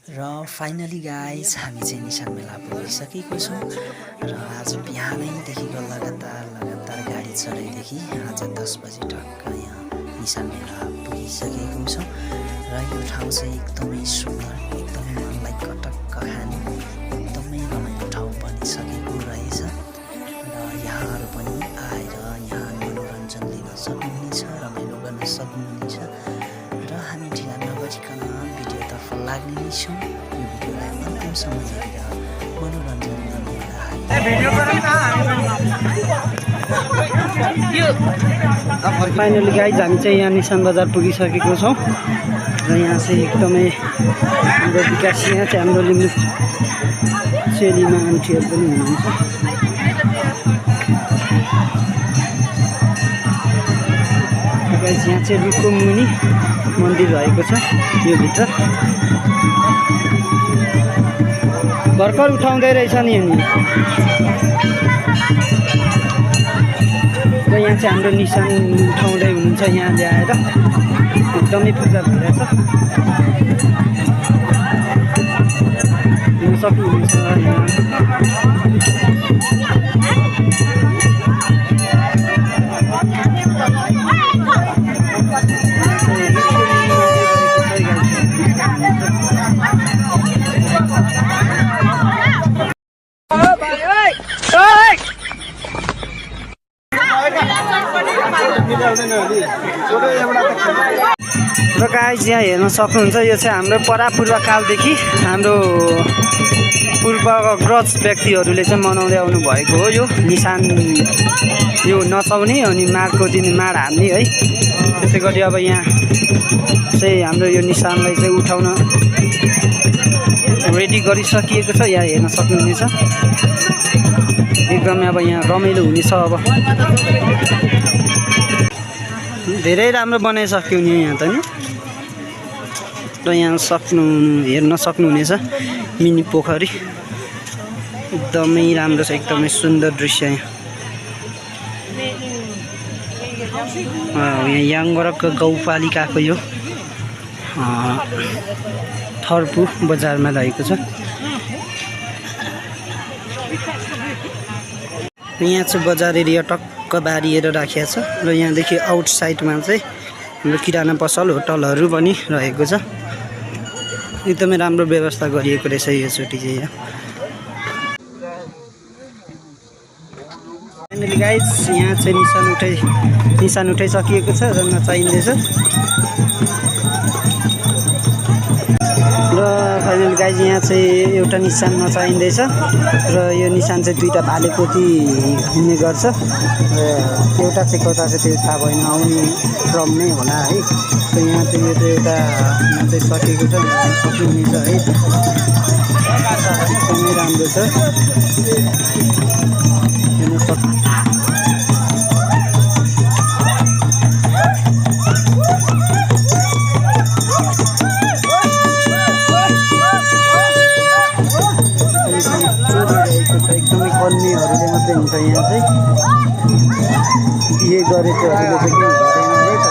र finally guys हामी चाहिँ निशान मेला पुगिसकेको छौँ र आज बिहानैदेखिको लगातार गाडी चढाइदेखि आज 10 बजी टक्क यहाँ निशान मेला पुगिसकेको छौँ र यो ठाउँ चाहिँ एकदमै सुन्दर, एकदमै मनलाई कटक्क खाने एकदमै रमाइलो ठाउँ बनिसकेको रहेछ र यहाँहरू पनि आएर यहाँ मनोरञ्जन लिन सक्नुहुनेछ, रमाइलो गर्न सक्नुहुनेछ र हामी ढिला नगरिकन भिडियोतर्फ लाग्ने नै छौँ। यो भिडियोलाई अन्तिमसम्म हेरेर मनोरञ्जन फाइनली गाइज हामी चाहिँ यहाँ निशान बजार पुगिसकेको छौँ र यहाँ चाहिँ एकदमै हाम्रो विकास यहाँ चाहिँ हाम्रो लिम्बू चेलीमा आन्टीहरू पनि हुनुहुन्छ। गाइज यहाँ चाहिँ रुकुममुनि मन्दिर रहेको छ यो भित्र भर्खर उठाउँदै रहेछ नि अनि र यहाँ चाहिँ हाम्रो निशान उठाउँदै हुनुहुन्छ यहाँ ल्याएर एकदमै पूजा भइरहेछ हेर्न सक्नुहुन्छ यहाँ र गाइज यहाँ हेर्न सक्नुहुन्छ यो चाहिँ हाम्रो परापूर्वकालदेखि हाम्रो पूर्वग्रज व्यक्तिहरूले चाहिँ मनाउँदै आउनु भएको हो। यो निशान यो नचाउने अनि माडको दिन माड हान्ने है। त्यसै गरी अब यहाँ चाहिँ हाम्रो यो निशानलाई चाहिँ उठाउन रेडी गरिसकिएको छ। यहाँ हेर्न सक्नुहुनेछ एकदमै अब यहाँ रमाइलो हुनेछ। अब धेरै राम्रो बनाइसक्यो नि यहाँ त नि र यहाँ हेर्न सक्नुहुनेछ मिनी पोखरी एकदमै राम्रो छ, एकदमै सुन्दर दृश्य। यहाँ याङगरक गाउँपालिकाको यो थर्पु बजारमा रहेको छ। यहाँ चाहिँ बजार एरिया टक्क बारिएर राखिएको छ र यहाँदेखि आउटसाइडमा चाहिँ हाम्रो किराना पसल होटलहरू पनि रहेको छ। एकदमै राम्रो व्यवस्था गरिएको रहेछ योचोटि चाहिँ यहाँ। फाइनली गाइज यहाँ चाहिँ निशान उठाइसकिएको छ र नचाहिँदैछ र फाइनल गाइज यहाँ चाहिँ एउटा निशान नचाहिँदैछ र यो निशान चाहिँ दुईवटा भालेपोती हुने गर्छ र एउटा चाहिँ कता चाहिँ त्यो थाहा भएन, आउने क्रममै होला है। त यहाँ चाहिँ यो चाहिँ एउटा यहाँ चाहिँ सकेको छ, सक्नुहुनेछ है, एकदमै राम्रो छ। एकदमै कन्नेहरूले मात्रै हुन्छ यहाँ चाहिँ, बिहे गरेकोहरूले चाहिँ केही हुँदैन है त।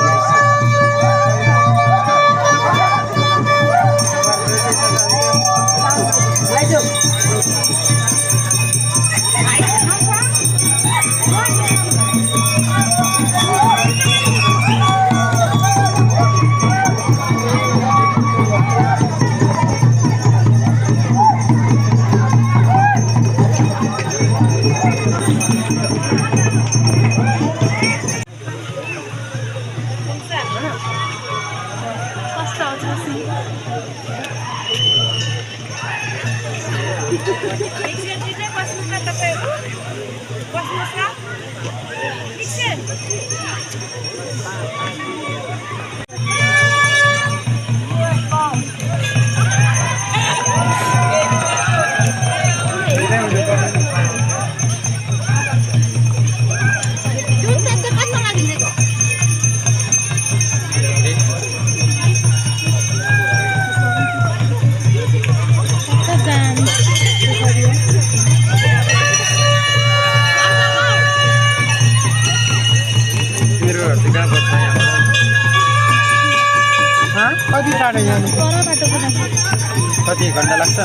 कति घन्टा लाग्छ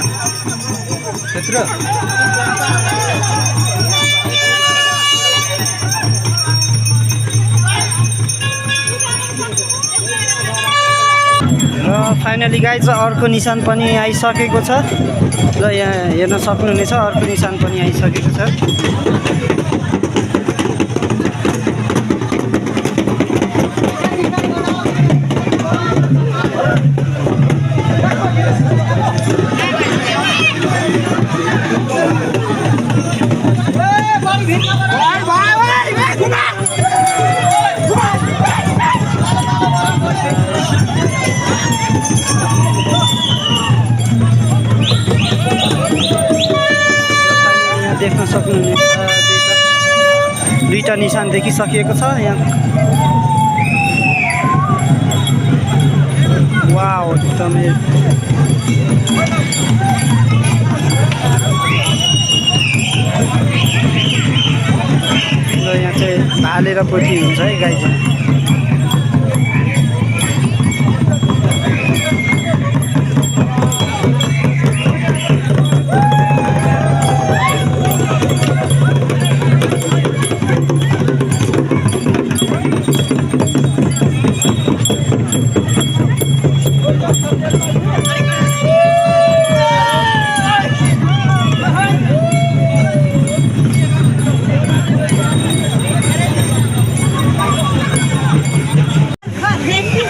त्यत्रो र फाइनली गाइज अर्को निशान पनि आइसकेको छ र यहाँ हेर्न सक्नुहुनेछ अर्को निशान पनि आइसकेको छ देख्न सक्नुहुनेछ दुईटा निशान देखिसकिएको छ यहाँ वाउ एकदमै र यहाँ चाहिँ भालेर पोथी हुन्छ है गाई चाहिँ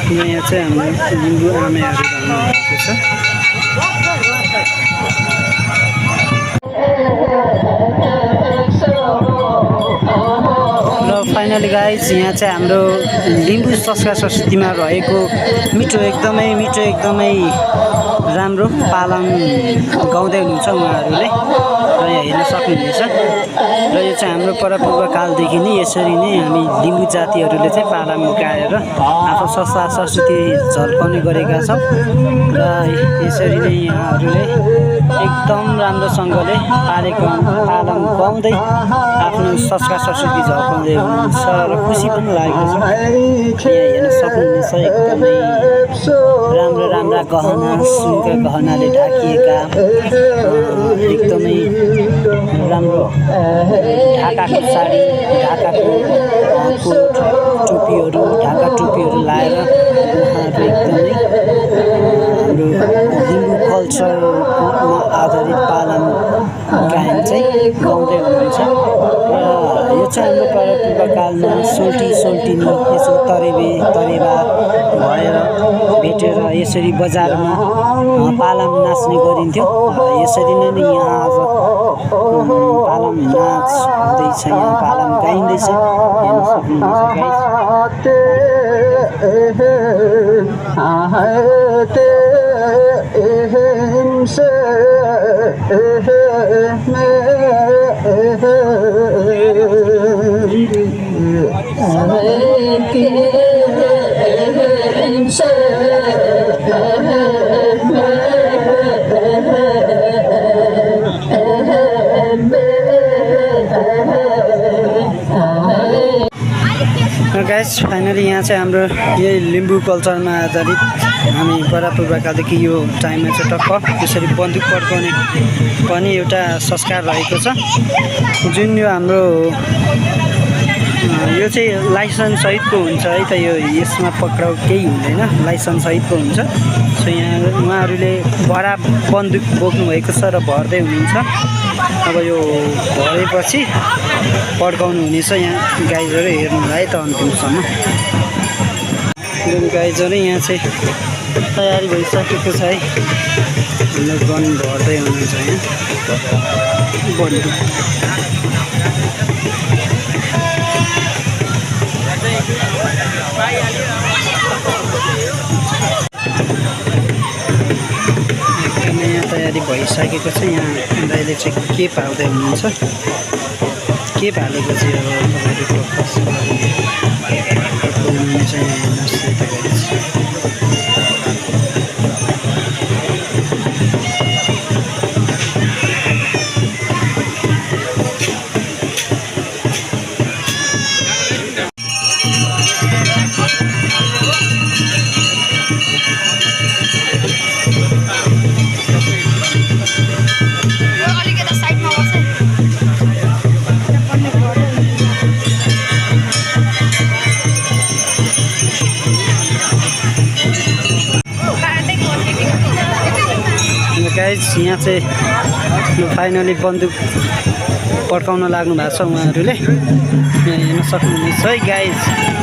यहाँ चाहिँ हाम्रो लिम्बू आमेहरू भन्नुभएको छ र फाइनली गाइज यहाँ चाहिँ हाम्रो लिम्बू संस्कार संस्कृतिमा रहेको मिठो एकदमै राम्रो पालन गाउँदै हुनुहुन्छ उहाँहरूले र यहाँ हेर्न सक्नुहुनेछ र यो चाहिँ हाम्रो परपूर्वकालदेखि नै यसरी नै हामी लिम्बू जातिहरूले चाहिँ पालन गाएर आफ्नो संस्कार संस्कृति झल्काउने गरेका छौँ र यसरी नै यहाँहरूले एकदम राम्रोसँगले पालन गाउँदै आफ्नो संस्कार संस्कृति झल्काउँदै हुनुहुन्छ र खुसी पनि लागेको छ यहाँ हेर्न सक्नुहुनेछ एकदमै राम्रा गहना सुनका गहनाले ढाकिएका एकदमै राम्रो ढाकाको साडी ढाकाको कोट टोपीहरू ढाका टोपीहरू लाएर उहाँहरू एकदमै हाम्रो लिम्बू कल्चरमा आधारित पालन गायन चाहिँ गाउँदै हुनुहुन्छ र यो चाहिँ हाम्रो परपूर्वकालमा सोल्टिनी यसो तरेबा भएर भेटेर यसरी बजारमा पालन नाच्ने गरिन्थ्यो यसरी नै यहाँ आज पालन नाच हुँदैछ यहाँ पालन गाइँदैछ हेर्न गाइस फाइनली यहाँ चाहिँ हाम्रो यही लिम्बू कल्चरमा आधारित हामी परपूर्वकालदेखि यो टाइममा चाहिँ टक्क त्यसरी बन्दुक पड्काउने पनि एउटा संस्कार रहेको छ जुन यो हाम्रो यो चाहिँ लाइसेन्स सहितको हुन्छ है त यो यसमा पक्राउ केही हुँदैन लाइसेन्स सहितको हुन्छ सो यहाँ उहाँहरूले भरा बन्दुक बोक्नु भएको छ र भर्दै हुनुहुन्छ अब यो भरेपछि पड्काउनु हुनेछ यहाँ गाइजहरू हेर्नुलाई त अन्तिमसम्म गाइजहरू यहाँ चाहिँ तयारी भइसकेको छ है गन भर्दै हुनुहुन्छ यहाँ बन्दुक एकदमै यहाँ तयारी भइसकेको छ यहाँ दाइले चाहिँ के पाल्दै हुनुहुन्छ के पालेको चाहिँ अब तपाईँहरू फोकस हुनुहुन्छ यहाँ हेर्नुहोस् तपाईँहरू गाइज यहाँ चाहिँ फाइनली बन्दुक पड्काउन लाग्नु भएको छ उहाँहरूले यहाँ हेर्न सक्नुहुनेछ है गाइज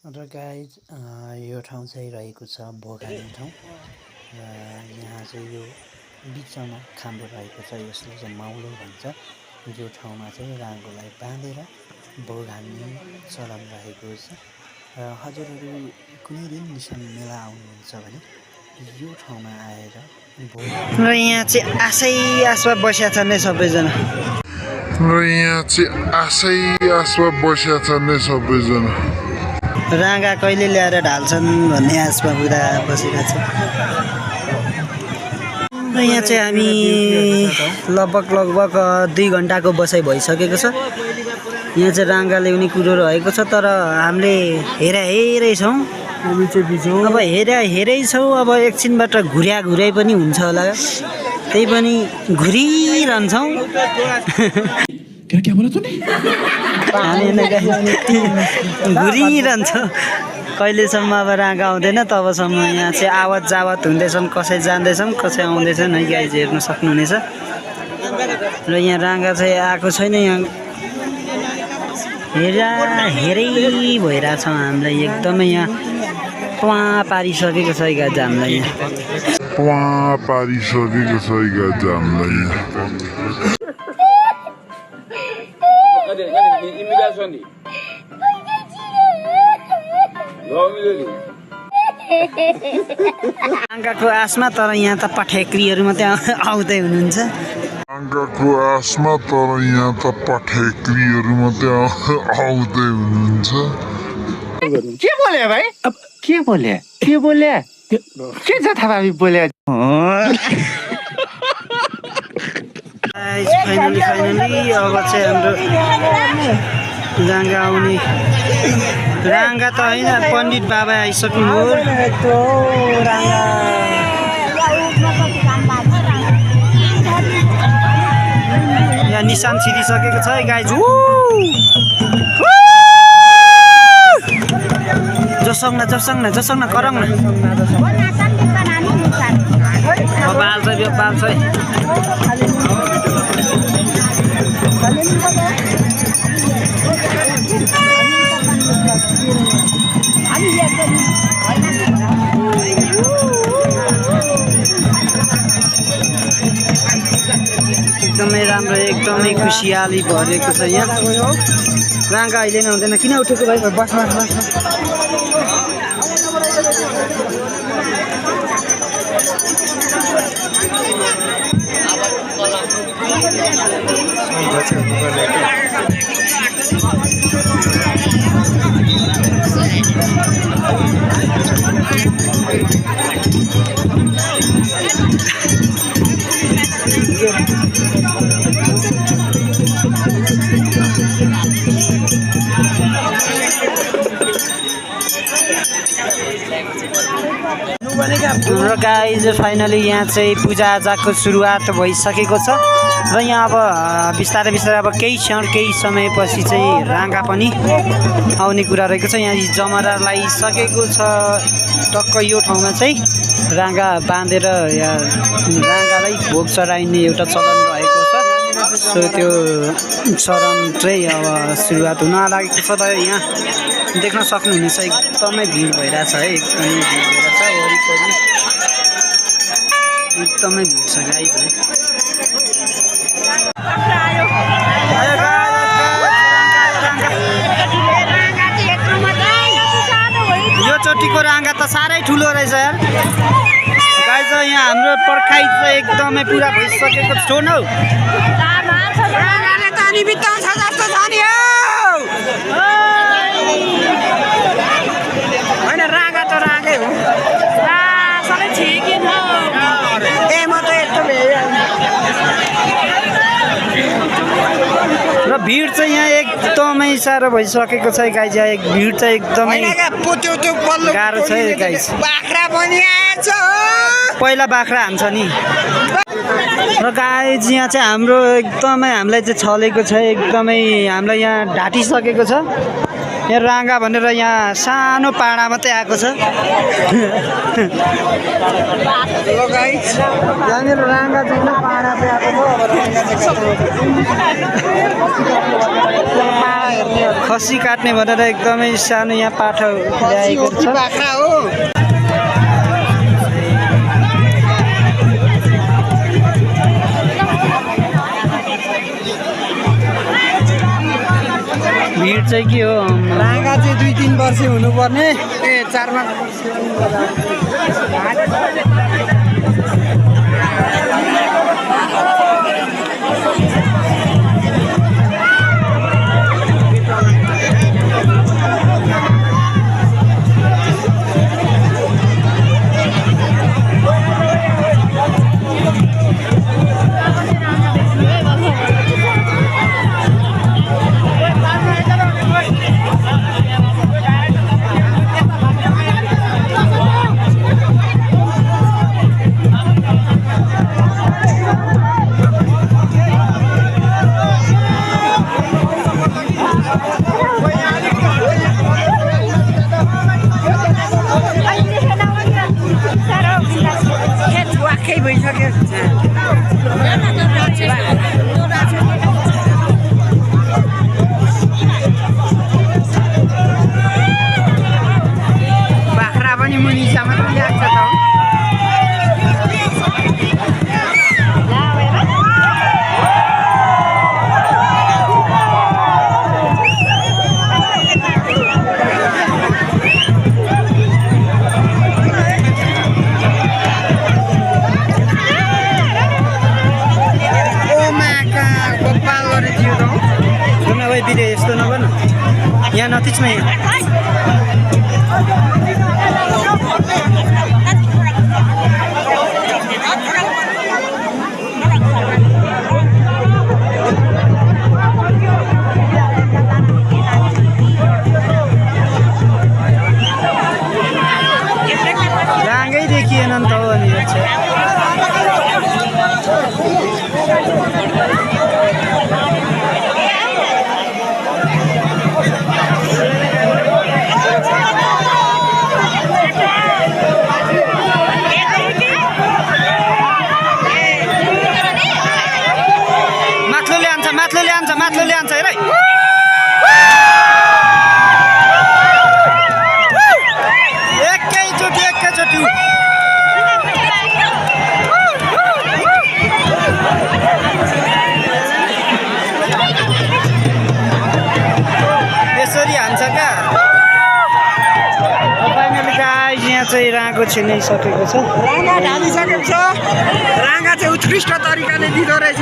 र गाइज यो ठाउँ चाहिँ रहेको छ भोगानी ठाउँ र यहाँ चाहिँ यो बिचमा खाम्बो रहेको छ यसले चाहिँ माउलो भन्छ यो ठाउँमा चाहिँ राँगोलाई बाँधेर भोगानी चलन रहेको छ र हजुरहरू कुनै दिन निशान मेला आउनुहुन्छ भने यो ठाउँमा आएर र यहाँ चाहिँ आसमा बसेका छन् नै सबैजना राँगा कहिले ल्याएर ढाल्छन् भन्ने आसमा पुरा बसेका छन् र यहाँ चाहिँ हामी लगभग 2 घन्टाको बसाइ भइसकेको छ यहाँ चाहिँ राँगा ल्याउने कुरो रहेको छ तर हामीले हेरै छौँ अब हेरै छौँ अब एकछिनबाट घुर्याइ पनि हुन्छ होला त्यही पनि घुरिरहन्छौँ घुरिरहन्छ कहिलेसम्म अब राँगा आउँदैन तबसम्म यहाँ चाहिँ आवत जावत हुँदैछन् कसै जाँदैछन् कसै आउँदैछन् है गाइज हेर्न सक्नुहुनेछ र यहाँ राँगा चाहिँ आएको छैन यहाँ हेरै भइरहेछ हामीलाई एकदमै यहाँ प्वा पारिसकेको छ गाइज हामीलाई यहाँ राँगाको आसमा तर यहाँ त पठेक्रीहरू मात्रै आउँदै हुनुहुन्छ के बोले भाइ अब के बोले के जथाभावी बोले फाइनली अब चाहिँ हाम्रो राँगा आउने राँगा त होइन पण्डित बाबा आइसक्नुभयो यहाँ निशान छिरिसकेको छ है गाइज जोसँग करौँ न बाल्छ है एकदमै राम्रो एकदमै खुसियाली भरेको छ यहाँ राँगा अहिले नै हुँदैन किन उठेको भाइ बस र गाइज फाइनली यहाँ चाहिँ पूजाआजाको सुरुवात भइसकेको छ र यहाँ अब बिस्तारै अब केही समयपछि चाहिँ राँगा पनि आउने कुरा रहेको छ यहाँ जमरा लगाइसकेको छ टक्क यो ठाउँमा चाहिँ राँगा बाँधेर यहाँ राँगालाई भोग चढाइने एउटा चलन रहेको छ सो त्यो चरण चाहिँ अब सुरुवात हुन लागेको छ र यहाँ देख्न सक्नुहुनेछ एकदमै भिड भइरहेछ है एकदमै भिड भइरहेछ वरिपरि एकदमै भिड छ गाइज है यो चोटिको राँगा त साह्रै ठुलो रहेछ यार गाइज यहाँ हाम्रो पर्खाइ चाहिँ एकदमै पुरा भइसकेको छ न होइन राँगा त राँगै हो सबै ठिकै हो ए म त यस्तो भिड चाहिँ यहाँ एकदमै साह्रो भइसकेको छ गाइज यहाँ भिड चाहिँ एकदमै गाह्रो छ गाइज पहिला बाख्रा हान्छ नि र गाइज यहाँ चाहिँ हाम्रो एकदमै हामीलाई चाहिँ छलेको छ एकदमै हामीलाई यहाँ ढाँटिसकेको छ यहाँ राँगा भनेर यहाँ सानो पाडा मात्रै आएको छ यहाँनिर राँगा चाहिँ पाडा चाहिँ आएको छ खसी काट्ने भनेर एकदमै सानो यहाँ पाठा ल्याएको छ भिड चाहिँ के हो राँगा चाहिँ 2-3 वर्ष हुनुपर्ने 4-5 बाख्रा पनि मुनिसम्म ल्याएको छ त भिडियो यस्तो नभन यहाँ नतिचमा यहाँ राँगै देखिएन नि त हो अनि माथि ल्यान्छ हेर एकैचोटि यसरी हान्छ क्या फाइनली गाइस यहाँ चाहिँ राँगो छिनिसकेको छ राँगा ढालिसकेको छ राँगा चाहिँ उत्कृष्ट तरिकाले दिँदो रहेछ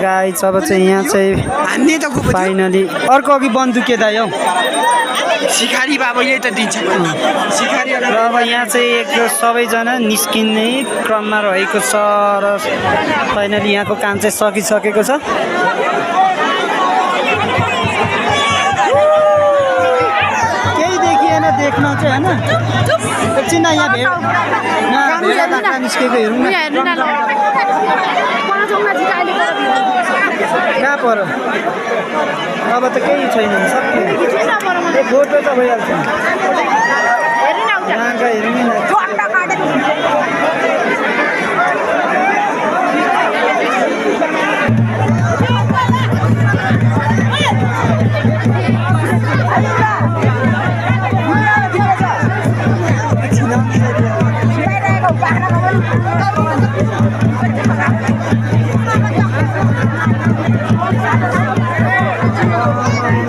गाइस अब चाहिँ यहाँ चाहिँ फाइनली अर्को अघि बन्दुक के दाइ हौ सिखारी बाबा यही त दिन्छ सिखारी र अब यहाँ चाहिँ एक सबैजना निस्किने क्रममा रहेको छ र फाइनली यहाँको काम चाहिँ सकिसकेको छ केही देखिएन देख्न चाहिँ होइन एकछिन यहाँ भेडा बाख्रा निस्केको हेरौँ न कहाँ पर अब त केही छैन सक्यो फोटो त भइहाल्छ हेरौँ न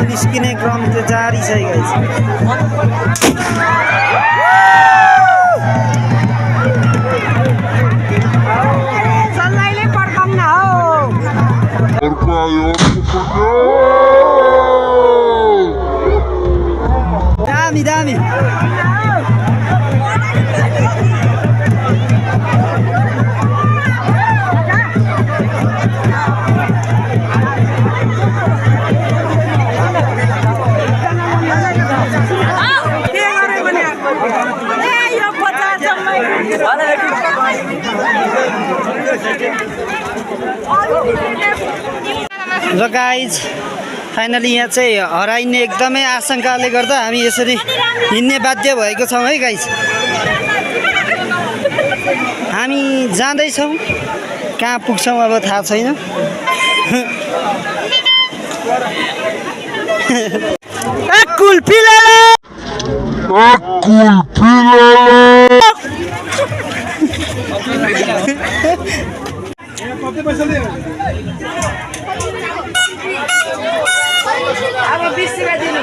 निस्किने क्रम त जारी छ गाइस सल्लाइले पड्काउन हो र गाइज फाइनली यहाँ चाहिँ हराइने एकदमै आशंकाले गर्दा हामी यसरी हिँड्ने बाध्य भएको छौँ है गाइज। हामी जाँदैछौँ, कहाँ पुग्छौँ अब थाहा छैन। कुल्फी अब 20 रुपैयाँ दिनु।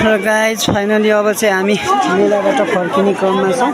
र गाइज फाइनली अब चाहिँ हामी मेलाबाट फर्किने क्रममा छौँ।